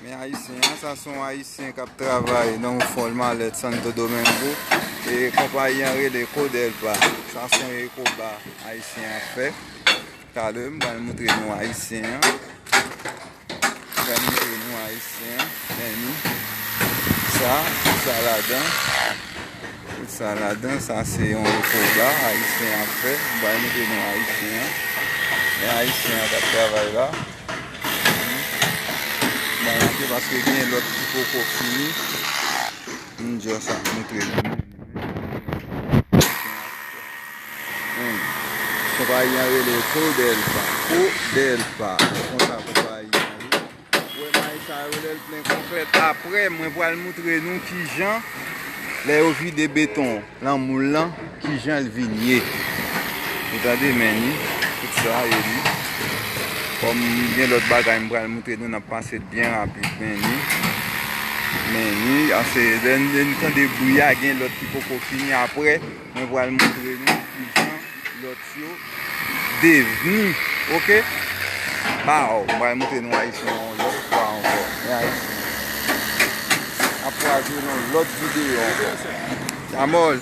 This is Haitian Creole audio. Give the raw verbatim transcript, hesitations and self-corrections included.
Men ayisyen an, sa se yon ayisyen k ap travay nan yon fon malèt Santo Domingo. E konpayi an rele Codelpa. Sa se yon ekoba ayisyen ap fè. Talè, m pral montre nou ayisyen an. M pral montre nou ayisyen an. Men ni sa, tout sa ladan. Tout sa ladan, sa se yon ekoba ayisyen ap fè. M pral montre nou ayisyen an. Men ayisyen an k ap travay la. Bon, ok, paske gen lòt ki poko fini. M just ap montre nou. Hmm. Konpayi an rele Codelpa. Codelpa. Konsa konpayi an ye. Wè, may sa yo lè l plen konplèt. Apre, mwen pral montre nou kijan, lè yo vide beton lan moul lan, kijan l vin ye. Ou tande, men ni, tout sa ye li. Kòm gen lòt bagay m pral montre nou, n ap pase l byen rapid, men ni. Men ni, ase, lè n, lè n tande bri a, gen lòt ki poko fini. Apre, mwen pral montre nou kijan lòt yo devni, ok? Baw, m pral montre nou ayisyen yon lòt fwa ankò. Men ayisyen ap kwaze nan lòt videyo ankò. Amòl.